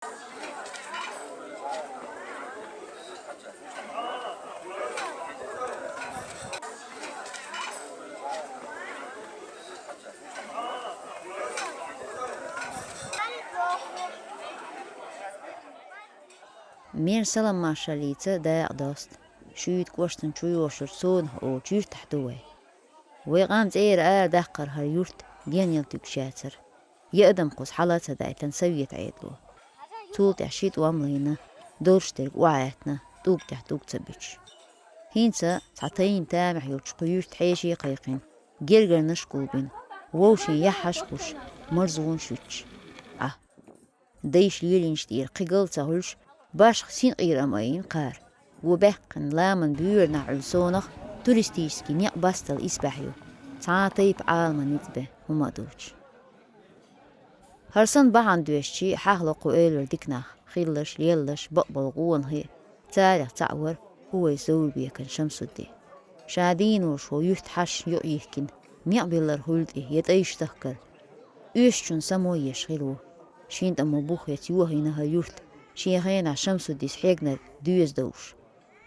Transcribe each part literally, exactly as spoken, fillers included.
Мер салам-маршаллица дакъа доста. Шуьйта кӀоштан чу йошург Сонах олучу юьртахь ду вай. Вай къам цӀера ара даккхар хӀара юрт денъяла туьгуш яцара. Я адам кхуза хьала ца дайтина совет Ӏедало. Цул тӀаьхьа ши тӀом лайна, долуш дерг охьаэттина, тӀулг тӀехь тӀулг ца буьтуш. ХӀинца цхьа тайна тамехь йолчу кху юьрта хьеше а кхайкхина, гергарнаш а гулбина, вовшийн яххьаш а хуш, марзонаш а юьттуш. Ӏа. Дайша лелийначу тӀера кхин гал ца хуьлуш, башха синкъера ам айина кхара. Вон баьккхина ламан буьйранахь Ӏуьллу Сонах туристический некъ бастал исбаьхьа ю, цхьа а тайпа Ӏалама ницкъ бен хӀума а доцуш. ХӀара санна бахьана доьшучу хьахало кху эвлара дика нах, хилларш, лелларш, бакъболу гӀонахий, царах цхьаъ вара Увайс Зоврбекан Шамсудди. Ша дийна волуш ву юьртан хьаша юкъайихкина, некъ биллар хуьлда и я тӀайша тахкар. Оьшучунна само еш хир ву. Шина тӀамо бух эца йохийна хӀара юрт, шен хенахь Шамсуддис хьегнарг доьза довш.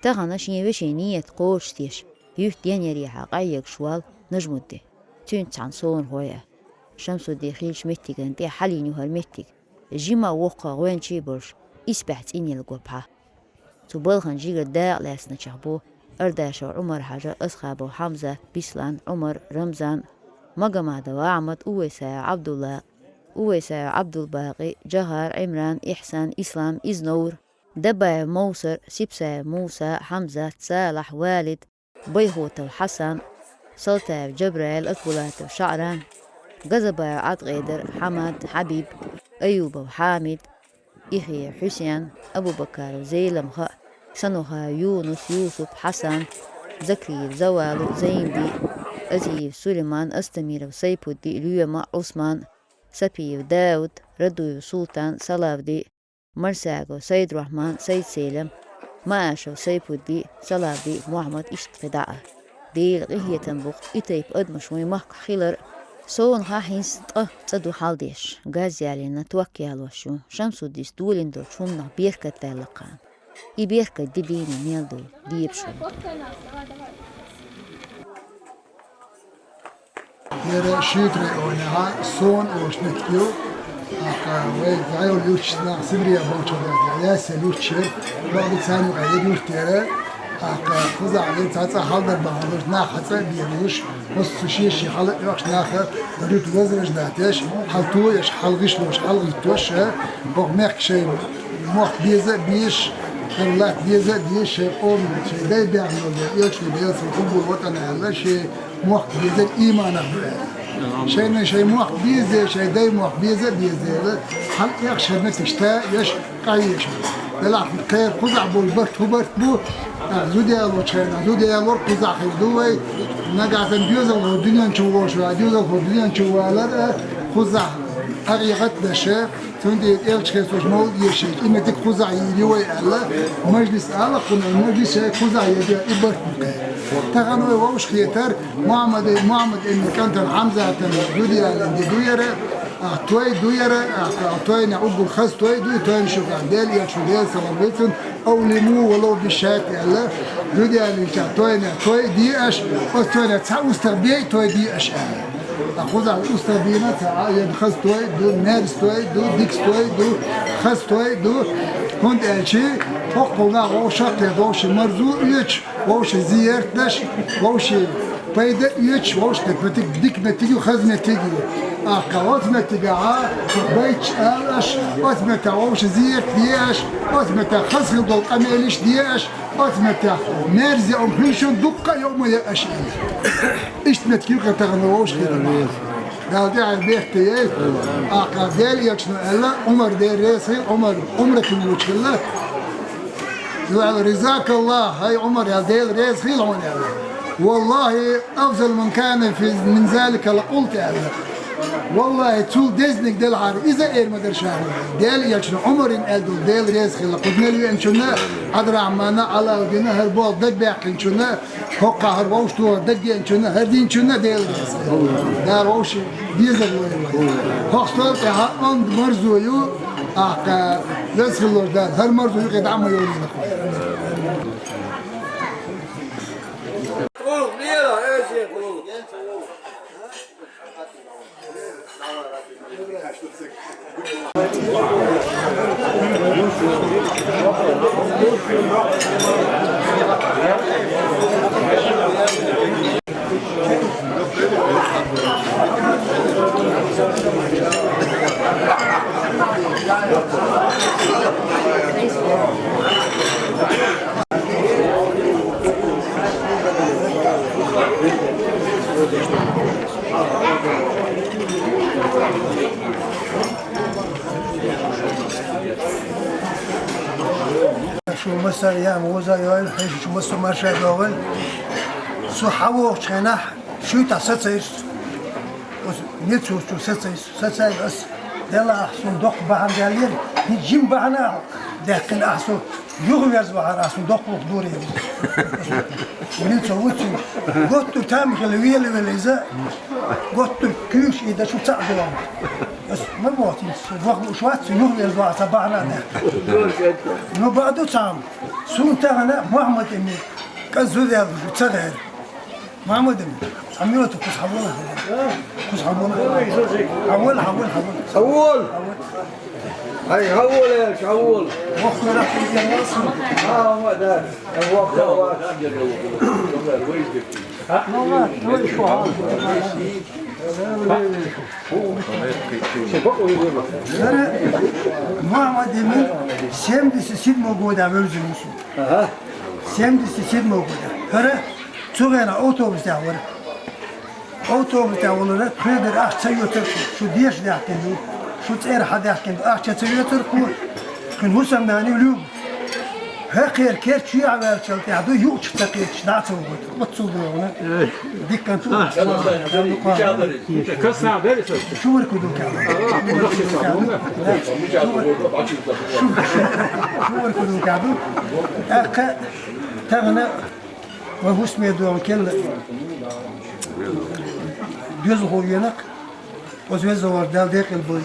Тахана шен вешин ният кхочушдеш, юьрт денъярехьа къахьегаш вал Нажмудди. Цуьнца цхьаьна Сонахой а. Шамсудди хиллачу меттигана тӀе хьалийна ю хӀара меттиг. Жима а воккха гӀоьнчий а болуш, исбаьхьа цӀинъяла го пхьа. Цу балхана жигара дакъа лаьцначех бу Ардашев Ӏумар-Хьажа, Асхабов Хьамзат, Бислан, Ӏумар, Рамзан, Магомадов Ахьмад, Увайсаев Ӏабдулла, Увайсаев Ӏабдулбакъи, Джахар, Ӏимран, Ихьсан, Ислам, Изнаур, Дабаев Мовсар, Сипсаев Муса, Хьамзат, Салахь, Валид, Байхотов Хьасан, Салтаев Джабраил, Акбулатов ШаӀран, Газабаев Ӏаткъедар, Хьамад, Хьабиб, Аюбов Хьамид, Ихиев Хьусен, Абубакаров Зейламха, Санухаев Юнус, Юсуп, Хьасан, Закриев Завалу, Зайнби, Азиев Сулейман, Астамиров Сайпудди, Лоьма Ӏусман, Сапиев Дауд, Радуев Султан, Салавди, Марсагов Сайдрахьман, Сайдселам, Маашев Сайпудди, Салавди Мухьаммад, иштта кхидӀа а. Делан къинхетам бу-кх и тайпа адамаш вайн махкахь хилар а. Сонах хӀинца ткъа цӀа ду хьалдеш, газ ялийна, ток ялош ю. Шамсуддис долийна долчу хӀуманах беркат даьлла кхана. И беркат де дийне мел ду, дебаш ву. Яра шуьйтара районехь Сона олуш меттиг ю. ТӀаккха вай дӀайолу юрташ нах Сибре болчу дела, Ясел юрташ яра, бакъду царна юкъа яра юрт яра. ТӀаккха кхузахь цхьа цӀа хьалдар бахьана долуш, нах хьан цӀа а бен луш, массо а шен-шен хьала а оьхуш, наха юрт возрождать еш, хьал тоеш, хьал гӀишлош, хьал гӀиттош, боху мехкашайн мохк беза а безаш, хӀара латта деза а дезаш, шайн къоман, шайн дай баьхна йолу, элчано Делан салам хуьлда цунна, ватӀан аьлла, шен мохк безар ийманах ду аьлла. Шайна шайн мохк беза, шайн дай мохк беза а беза дела, хьал экха шарна тиштта еш, къахьоьгуш бу. Делахь кхеран кхузахь болу барт хӀун барт бу? ТӀаккха зуда ялочу хенахь, зуда ялор кхузахь хир ду вай. Нагахь санна доьзалхо дуьнен чу волуш вара, доьзалхо дуьнен чу валар а кхузахь хьакъикъат а деш. Цундела элча хестош мовлид ешийча, и меттиг кхузахь йийр ю вай аьлла, мажлис ала кхунна, мажлис шайн кхузахь йийр ю, и барт бу кхеран. Тахана вай вовшахкхетар Мухьаммад, Мухьаммад-Эмин кӀантана Хьамзатана зуда ялийна де ду яра, а, той ду яра, а, тойна уггар хаза той ду, и тойна шуьга Делан элчано Делан салам хуьлда цунна, «أولموا ولو بشاة» аьлла, зуда ялийначохь тойна той де аша, оцу тойна цхьа устагӀа бен а той де аша аьлла. Ткъа кхузахь устагӀа бийна ца Ӏа, я хаза той ду, маьрза той ду, дика той ду, хаза той ду. ХӀунда аьлча хӀокхул нах вовшах а кхеташ, вовшийн марзо а оьцуш, вовшийн зиярт деш, вовшийн пайда а оьцуш, вовшах кхетта меттиг дика меттиг ю, хаза меттиг ю. ТӀаккха оцу меттигехь байташ ала аша, оцу меттехь вовшийн зиярт де аша, оцу меттехь хаза хила долу къамелаш де аша, оцу меттехь маьрза я хӀума хуьлуш йолу дуккха а йо ма я аша. Иштта меттиг ю-кх тахана вовшахкхетар. Дала тӀаьхье бехке яйта. ТӀаккха Делан элчано аьлла, Ӏумар, Дела реза хила, Ӏумар, Ӏумрате воьдуш хилла. Цо аьлла: «رضاك الله, хӀай Ӏумар», аьлла, «Дела реза хила хьуна», аьлла. «والله أفضل من كان في، من ذلك لقلت», аьлла. «Валлахьи, цул дезаниг делахьара, иза а эр ма дара ша», аьлла. Делан элчано Ӏумарна аьлла долу «Дела реза хила», кху мел веанчунна, Ӏабдурахьманна, Ӏалауддинна, хӀара болх дагабаьккхинчунна, хӀокхахь хӀара вовшахтохар дагадеанчунна, хӀара динчунна Дела реза хила. Дала вовшийн дезар лойла вай. ХӀокху стол тӀехь онда марзо ю, тӀаккха Веза хилва Дала, хӀара марзо юкъе дӀа ма йолийла. Шу масса я муза йойл, хӀешачу массо марша йойл. Со хьавогӀучу хенахь, шуьйтахь сацайш. Оцу Нецурчу сацайш, сацайш ас. Делахь сун доккха бахьана даьллера, хӀинца жима бахьана даьккхина ахь со. Юхаверза вахьара ахь сун доккхалух дуре. Нецо вуций. Готтур там хила вела-вела иза. Готтур куьйш и дан шу цхьаъ дугӀу. Ас ма бохтин, ваха лууш вац, юхаверза вахьара сан бахьана даьккхина. Ну, баъду цхьа. Суна тахана Мухьаммад-Эмин, кӀант зуда яьлла ца гӀера. Мухьаммад-Эмин, цхьа минута кхуза хьавола. Кхуза хьавола. Хьавола, хьавола, хьавола. Хьавола. Хьавола. Ай, хьавола, ай, хьавола. Воккхура хьавола. А, ма да. Воккхура. ХӀара Мухьаммад-Эмин семьдесят седьмого года вевзина ву со. Ага. Семьдесят седьмого года. ХӀара цу хенахь автобус тӀехь вара. Автобус тӀехь валара, кхуьйгара ахча ца йоцура шу, шу деша даьккхина ду, шу цӀера хьадаьккхина ду, ахча ца йоцура кхо. Кхуьнан хӀусамнана ю Люба. ХӀокхеран керта чу а ваьллачул тӀехь ду, юучух ца кхеташ, дӀа а ца вугуьйту. Оццул ду вайна. Дикка ду. Касна бери со. Шувар куду кяду. Шувар куду кяду. ТӀаккха тахана вай хӀусаме доьгӀна келла доьзалхо венакх. Оцу веза вар Дала декъала бойла.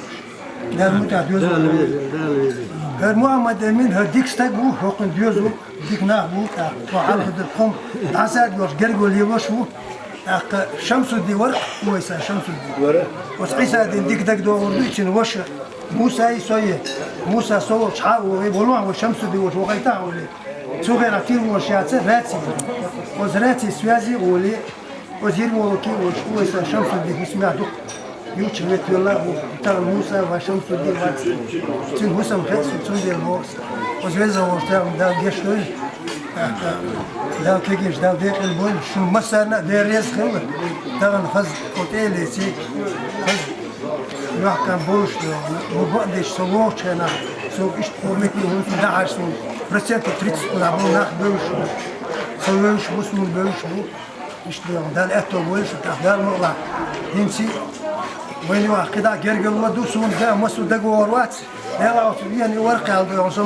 Дала муьтӀахь доьзал. Дала веза, Дала веза. ХӀара Мухьаммад-Эмин, хӀара дика стаг ву, хӀокхуьнан доьзал, дика нах бу, тӀаккха хьалха дан тхо дӀасаьрга йолуш герга лелош ву. ТӀаккха Шамсудди вара, Увайса Шамсудди. Вара. Оцу Ӏийсадин дика дагадогӀур ду, и цуьнан ваша Муса и со е. Муса со волчу хьан а вогӀий, волахь вай Шамсудди волчу вахайта а волий. Цу хенахь тир волуш яцара раций. Оцу раций связи а волий. Оцу Ермолаке волчу Увайса Шамсудди хӀусамехь ду-кх. Юучух веттавелла а ву, тахана Муса вац, Шамсудди вац. Цуьнан хӀусам хеза, цундела боху ас. Оцу веза волчу тахана Дала гечдойла. Дала кегийчу Дала декъала бойла. Шуна массарна а Дела реза хилла. Тахана хаза кху тӀе а леций, хаза мехкан болуш ду. Ну, бакъдерг со вогӀучу хенахь, со иштта кхо метте хӀума ду дӀахьаьжча, процентов тридцать кхуьнахь болу нах бевзаш бу. Со вевзаш бу, суна бевзаш бу. Иштта Дала аьтто бойла шу, тӀаккха Дала мукъалахь. ХӀинца вайна юкъахь кхидӀа гергарло ду, суна даа массо а дагавогӀур вац. Дела оцу вена и варкх аьлла доьгӀна, со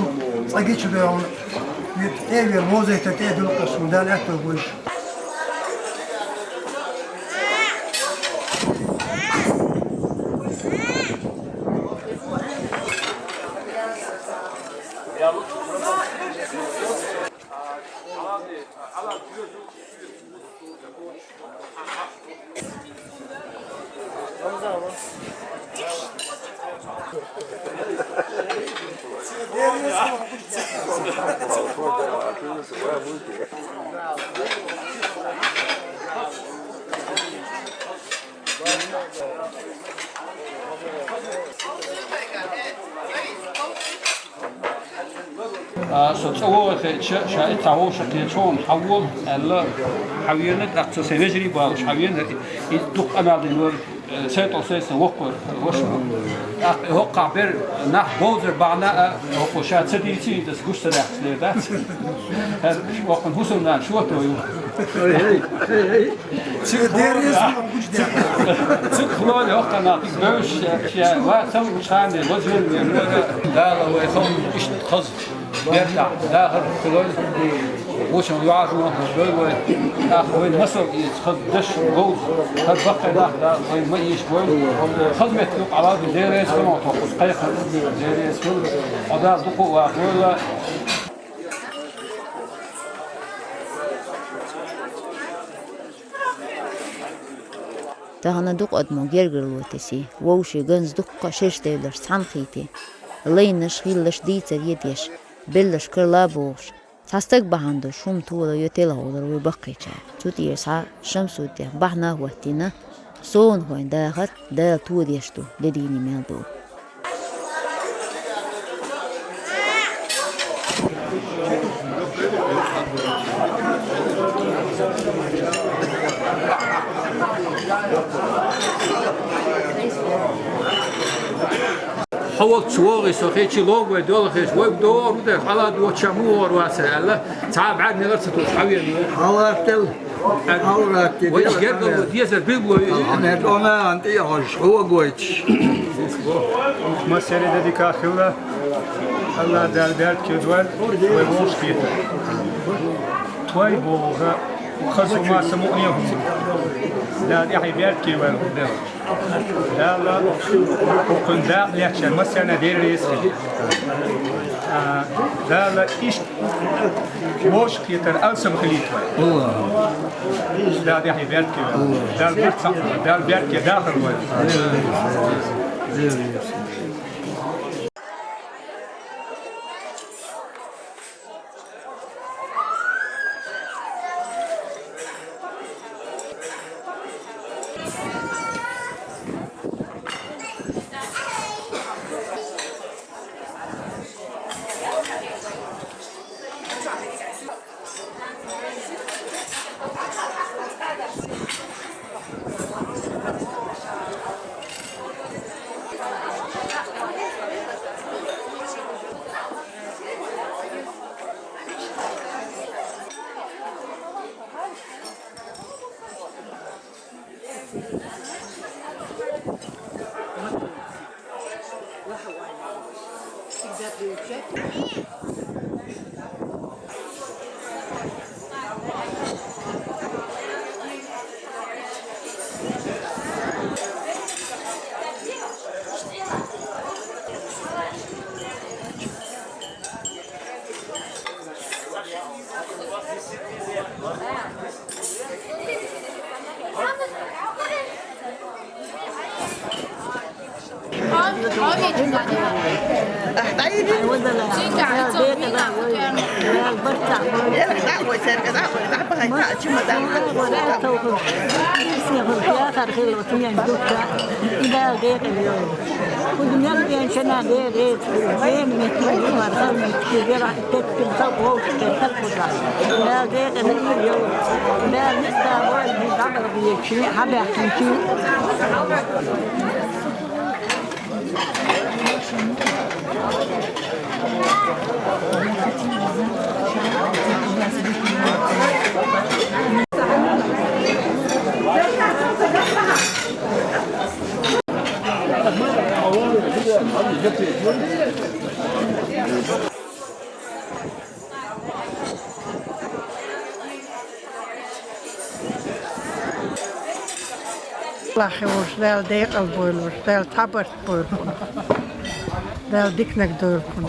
цкъа гича доьгӀна. Вит тӀе а вер, вовзайта тӀе а дуьллу ас суна, Дала аьтто бойла шу. А, со цӀа вогӀий хиъча, ша и цхьа вовшах кхеча хьуна хьавола, аьлла, хьавеана, тӀаккха цо сайн вежарий а балуш хьавеана, и, и дукха къамел дина вара, э, сайн тӀе сайн сан воккхавар, ваша вара. ТӀаккха и хӀокхахь бер нах бовзар бахьана а, хӀокхо ша ца дийций, иза гуш ца даьккхича лер дац. ХӀара хӀокхуьнан хӀусамнана шото ю. Цига дерриг а гучудаьлла. Цига хилой хӀокху нах, бевзаш, ша, ша, ва, ца луучу ханна, лозуьйла вера. Дала вай хӀума иштта хаза. Бертахь дахар хилой, вучун юӀажу хилой вай. Ах, вай масал из, хаз даш гол, хаз баккхай дах да, вай ма иш вай. Хаз мет ду, Аллах дерес хило, то хус кайхан дерес хило. Ада духу ва хило. Тахана дукха адамо гергарло тесий, вовший ганз дуккха шерш девлаш цхьанхийти. Лайнаш, хиллаш дийцар едеш, беллаш карла бохуш. Цхьа стаг бахьана долуш хӀума тола йо телахьолар вай баккхийчара. Цу тӀера схьа Шамсуддех бахьана а хӀоттийна, Сонахойн дахар Дала тодеш ду, де дийне мел ду. Хьо волчу вогӀий со хечи логой долахеш, вай догӀур дер, хьала доча мугӀор вацара аьлла, цхьа бӀаьрнигӀар ца туш хьавер ю. Хьалаттел, хьалраттел. Вай гергало дезар билгло ю. Ахьа мет она анти хьожуш, хьо вагойтуш. Масере дадика хилла, Алла Дала бертке дуар, вай вовш кета. Твой бога, хазу ма саму не хум. Да, я хай бертке вар, да. Дала хӀокхуьнан дакъа леччара массарна деррис хила. А, Дала иштта вовшахкхетар алсам хилийта вай. Дала дехьа бертке вай. Дала барт сакъ вай. Дала бертке дахар вай. Аллахь волуш, Дала декъал бойла, Дала цхьабарт бойла хьуна. Дала диканиг дойла хьуна.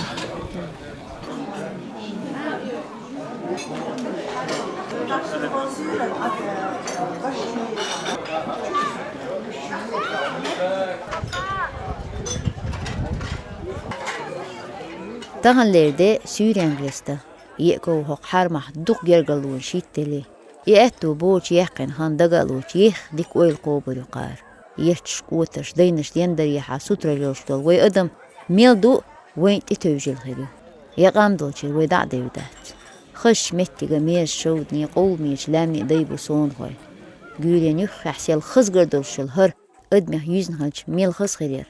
Таханлера де суьйренга леста. Екъа хӀокху хьарамахь дукха гергарлонаш хӀиттале. И аьтту бочу яьккхина хан дага а лоцу, ех, дика ойла кхобур ю кхара. Етташ, кӀоташ, дайнаш дендарехьа сутара йолуш долу вай адам мел ду а вайна тӀетевжина хир ю. Я къам долчуьра вай дӀа а девр дац. Хазачу меттига мерза шовдане, къовламечу лаьмне а дай бу сонахой. Гуьйренан юххехь сел хазгар долуш йолу хӀара адамех юьзна хилча мел хаза хир яра.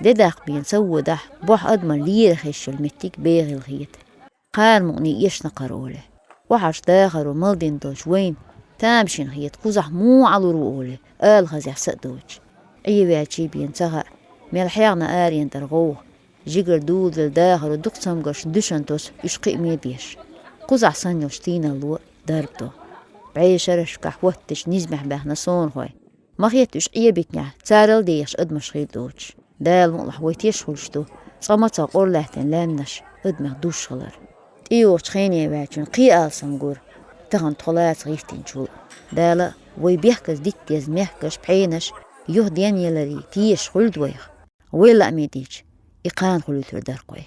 Де даккха бен ца водахь, бохь адаман лера хезаш йолу меттиг бегӀийла хета. Кхара мукъане эшна кхара оле. Охьаш дахаро малдина долчу вайна тамашийна хета, кхузахь муха Ӏалур ву оле, ала хазехь са а доцуш. Ӏен ваьлчий бен ца хаьа, мел хьегна аренан тӀара гӀовгӀа. Жигара дулдала дахаро дукха цамгаршна дуьшан тосу уьш кхиаме а беш. Кхузахь санна йолчу тийналло дарба до. БӀешарашкахь хӀоттича низамехь баьхна сонахой. Ма хетта уьш Ӏебитинехь, царал а дехаш адамаш хир доцуш. Дала мукъалахь вай теш хуьлуш ду, цкъа мацах къора лаьттина лаьмнаш адамех дузуш хилар. ТӀейогӀучу хене ваьллачун кхин а алсам гура тахана тхо лаца гӀиртинчул а. Дала вай бехказа дита деза мехкаш, пхьенаш, юха денъяларий тешаш хуьлда вайх. Вай лааме дийча, и кхана хуьлуьйтур дара-кх вай.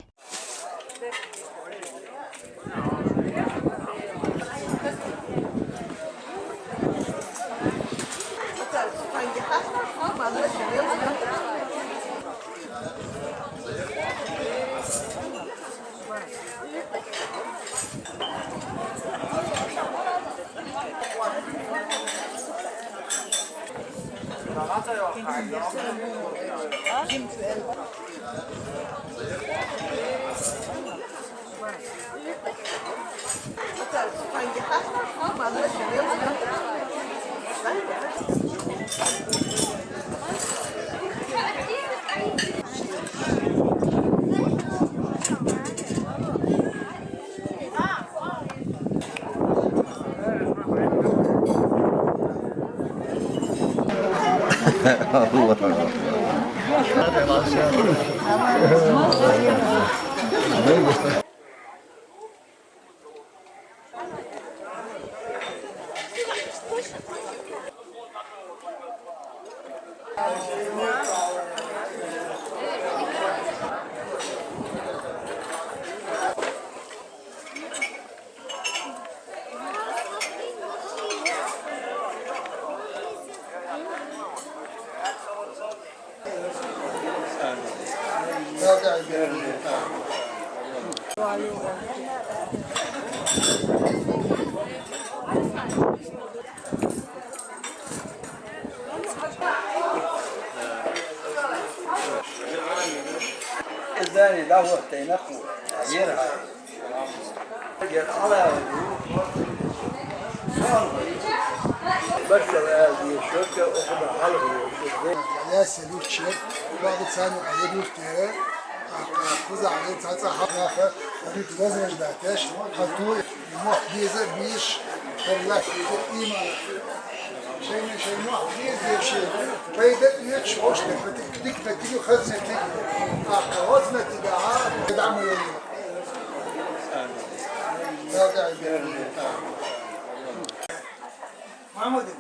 Шайна шайн мохь деза а бийш, пайда а оьцуш, вовшашка дика меттиг ю, хаза меттиг ю. Ахьа хаза меттигахь а дӀа ма йойла. Мухьаммадин,